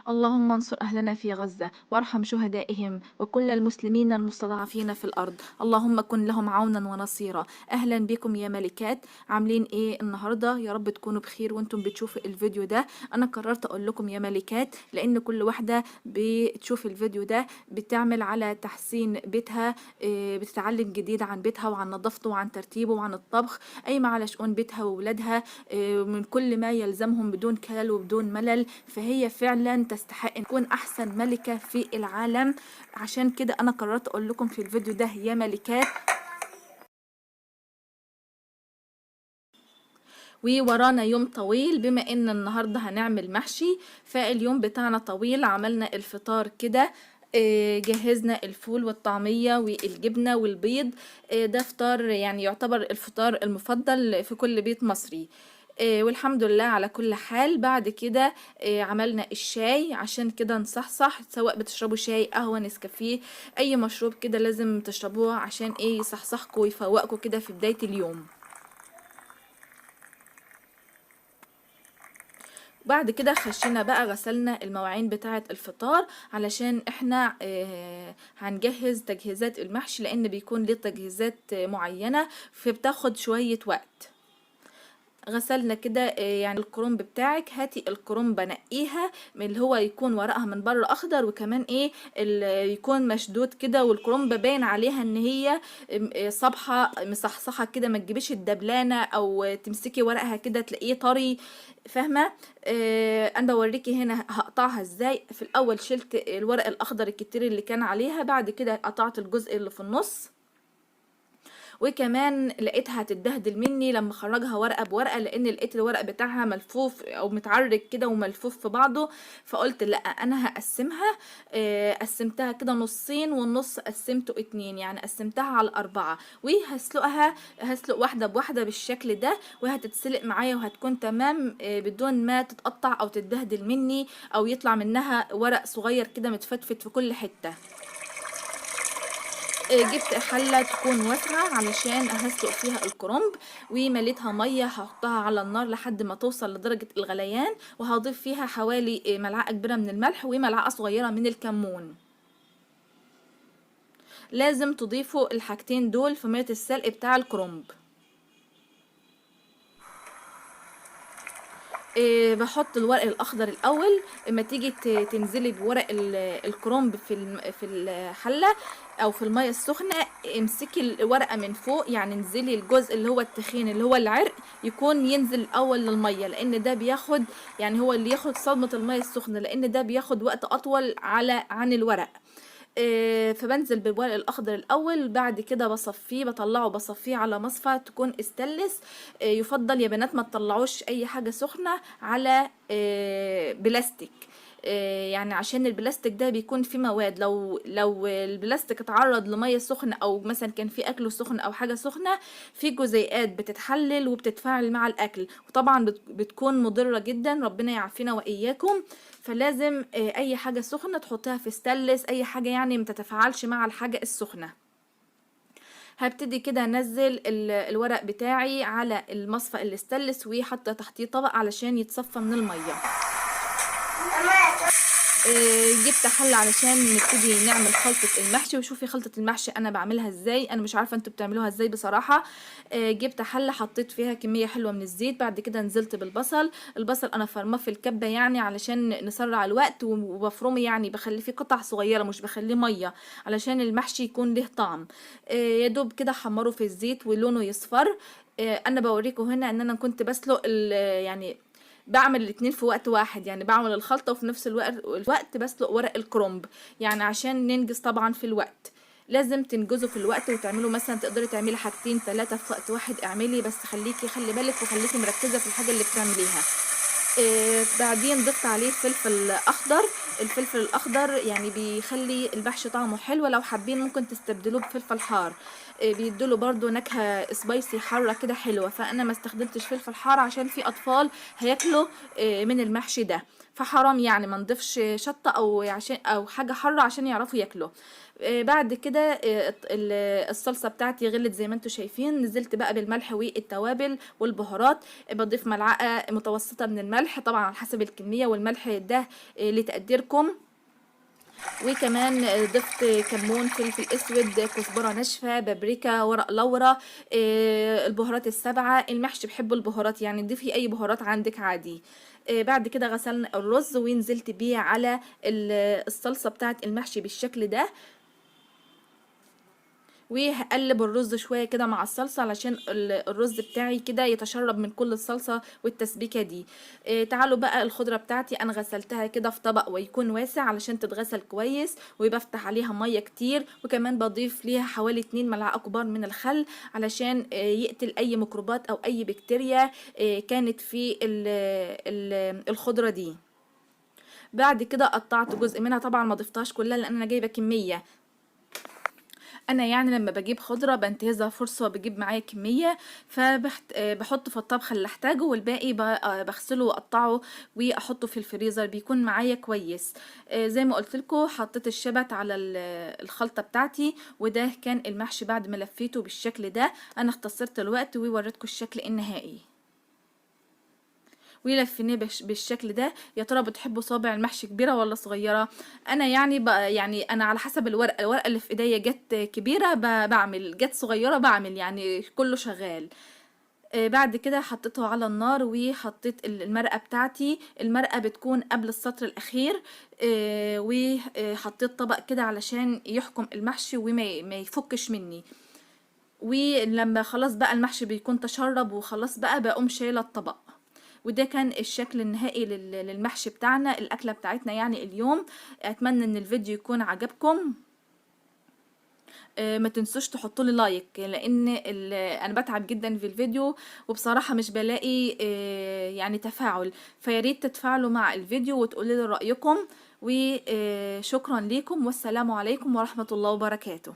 اللهم انصر أهلنا في غزة وارحم شهدائهم وكل المسلمين المستضعفين في الأرض، اللهم كن لهم عونا ونصيرا. أهلا بكم يا ملكات، عاملين ايه النهاردة؟ يا رب تكونوا بخير وانتم بتشوفوا الفيديو ده. انا قررت اقول لكم يا ملكات لان كل واحدة بتشوف الفيديو ده بتعمل على تحسين بيتها، بتتعلم جديد عن بيتها وعن نظافته وعن ترتيبه وعن الطبخ، قايمة على شؤون بيتها وولادها، من كل ما يلزمهم بدون كلل وبدون ملل. فهي فعلا تستحق ان تكون احسن ملكة في العالم. عشان كده انا قررت اقول لكم في الفيديو ده يا ملكات. وورانا يوم طويل، بما ان النهاردة هنعمل محشي فاليوم بتاعنا طويل. عملنا الفطار كده، جهزنا الفول والطعمية والجبنة والبيض. ده فطار يعني يعتبر الفطار المفضل في كل بيت مصري، والحمد لله على كل حال. بعد كده عملنا الشاي عشان كده نصحصح، سواء بتشربوا شاي، قهوة، نسكافيه، اي مشروب كده لازم تشربوه عشان يصحصحكوا ويفوقكوا كده في بداية اليوم. بعد كده خشينا بقى غسلنا المواعين بتاعة الفطار علشان احنا هنجهز تجهيزات المحشي، لان بيكون ليه تجهيزات معينة فبتاخد شوية وقت. غسلنا كده، يعني الكرنب بتاعك، هاتي الكرنبة نقيها من اللي هو يكون ورقها من بره اخضر، وكمان يكون مشدود كده، والكرنبة باين عليها ان هي صبحة مصحصحة كده، ما تجيبيش الدبلانة او تمسكي ورقها كده تلاقيه طري، فاهمة؟ انا بوريكي هنا هقطعها ازاي. في الاول شلت الورق الاخضر الكتير اللي كان عليها، بعد كده قطعت الجزء اللي في النص، وكمان لقيتها هتتبهدل مني لما خرجها ورقة بورقة، لان لقيت الورق بتاعها ملفوف او متعرج كده وملفوف في بعضه، فقلت لا انا هقسمها. قسمتها كده نصين، والنص قسمته 2، يعني قسمتها على 4، وهسلقها، هسلق واحدة بواحدة بالشكل ده، وهتتسلق معايا وهتكون تمام، بدون ما تتقطع او تتبهدل مني او يطلع منها ورق صغير كده متفتفت في كل حتة. جبت حلة تكون واسعة علشان هسلق فيها الكرنب، ومليتها مية، هحطها على النار لحد ما توصل لدرجة الغليان، وهضيف فيها حوالي ملعقة كبيرة من الملح وملعقة صغيرة من الكمون. لازم تضيفوا الحاجتين دول في مية السلق بتاع الكرنب. بحط الورق الاخضر الاول. اما تيجي تنزلي بورق الكرنب في الحلة او في المية السخنة، امسكي الورقة من فوق، يعني انزلي الجزء اللي هو التخين اللي هو العرق يكون ينزل الاول للمية، لان ده بياخد، يعني هو اللي ياخد صدمة المية السخنة، لان ده بياخد وقت اطول عن الورق. فبنزل بالورق الاخضر الاول، بعد كده بصفيه، بطلعه بصفيه على مصفى تكون استانلس. يفضل يا بنات ما تطلعوش اي حاجة سخنة على بلاستيك، يعني عشان البلاستيك ده بيكون فيه مواد، لو البلاستيك اتعرض لمية سخنة او مثلا كان فيه اكل سخن او حاجة سخنة، في جزيئات بتتحلل وبتتفاعل مع الاكل، وطبعا بتكون مضرة جدا، ربنا يعافينا واياكم. فلازم اي حاجة سخنة تحطيها في ستانلس، اي حاجة يعني ما تتفاعلش مع الحاجة السخنة. هبتدي كده انزل الورق بتاعي على المصفى الستانلس، وحاطه تحتيه طبق علشان يتصفى من المية. جبت حله علشان نبتدي نعمل خلطه المحشي، وشوفي خلطه المحشي انا بعملها ازاي، انا مش عارفه انتوا بتعملوها ازاي بصراحة. جبت حله حطيت فيها كمية حلوة من الزيت، بعد كده نزلت بالبصل. البصل انا فرماه في الكبه يعني علشان نسرع الوقت، وبفرمه يعني بخليه فيه قطع صغيرة، مش بخليه مية علشان المحشي يكون له طعم. يا دوب كده حمرة في الزيت ولونه يصفر. انا بوريكم هنا ان انا كنت بسلق يعني بعمل الاتنين في وقت واحد، يعني بعمل الخلطة وفي نفس الوقت بسلق ورق الكرنب، يعني عشان ننجز طبعا في الوقت. لازم تنجزوا في الوقت وتعملوا مثلا، تقدري تعملي حاجتين 3 في وقت واحد، اعملي بس خلي بالك وخليكي مركزة في الحاجة اللي بتعمليها. بعدين ضفت عليه فلفل اخضر. الفلفل الاخضر يعني بيخلي المحشي طعمه حلو، لو حابين ممكن تستبدلوه بفلفل حار، بيدوله برضو نكهة سبايسي حارة كده حلوة. فانا ما استخدمتش فلفل حار عشان في اطفال هياكلوا من المحشي ده، فحرام يعني ما نضيفش شطه او عشان او حاجة حارة عشان يعرفوا ياكلوا. بعد كده الصلصه بتاعتي غلت زي ما انتم شايفين. نزلت بقى بالملح والتوابل والبهارات، بضيف ملعقة متوسطه من الملح طبعا على حسب الكمية، والملح ده لتقديركم. وكمان ضفت كمون، فلفل اسود، كزبره ناشفة، بابريكا، ورق لورا، البهارات السبعة. المحشي بحب البهارات، يعني ضيفي اي بهارات عندك عادي. بعد كده غسلنا الرز ونزلت بيه على الصلصه بتاعه المحشي بالشكل ده، وهقلب الرز شوية كده مع الصلصه علشان الرز بتاعي كده يتشرب من كل الصلصه والتسبيكه دي. تعالوا بقى الخضرة بتاعتي انا غسلتها كده في طبق ويكون واسع علشان تتغسل كويس، وبفتح عليها مية كتير، وكمان بضيف ليها حوالي 2 ملعقة كبار من الخل علشان يقتل اي ميكروبات او اي بكتيريا كانت في الخضرة دي. بعد كده قطعت جزء منها، طبعا ما ضفتهاش كلها لان انا جايبه كمية. انا يعني لما بجيب خضرة بنتهزها فرصة وبجيب معايا كمية، فبحط في الطبخ اللي احتاجه، والباقي بغسله واقطعه واحطه في الفريزر بيكون معايا كويس. زي ما قلت لكم حطيت الشبت على الخلطة بتاعتي، وده كان المحشي بعد ما لفيته بالشكل ده. انا اختصرت الوقت ووريتكم الشكل النهائي ولفيناه بالشكل ده. يا ترى بتحبوا صابع المحشي كبيرة ولا صغيرة؟ انا يعني يعني انا على حسب الورقة، الورقة اللي في ايديا جت كبيرة بعمل، جت صغيرة بعمل، يعني كله شغال. بعد كده حطيته على النار وحطيت المرقه بتاعتي. المرقه بتكون قبل السطر الاخير، وحطيت طبق كده علشان يحكم المحشي وما يفكش مني. ولما خلاص بقى المحشي بيكون تشرب وخلاص بقى بقوم شايله الطبق. وده كان الشكل النهائي للمحشي بتاعنا، الأكلة بتاعتنا يعني اليوم. أتمنى إن الفيديو يكون عجبكم. ما تنسوش تحطوا لي لايك، لأن أنا بتعب جدا في الفيديو وبصراحة مش بلاقي يعني تفاعل، فياريت تتفاعلوا مع الفيديو وتقولوا لي رأيكم. وشكرا لكم، والسلام عليكم ورحمة الله وبركاته.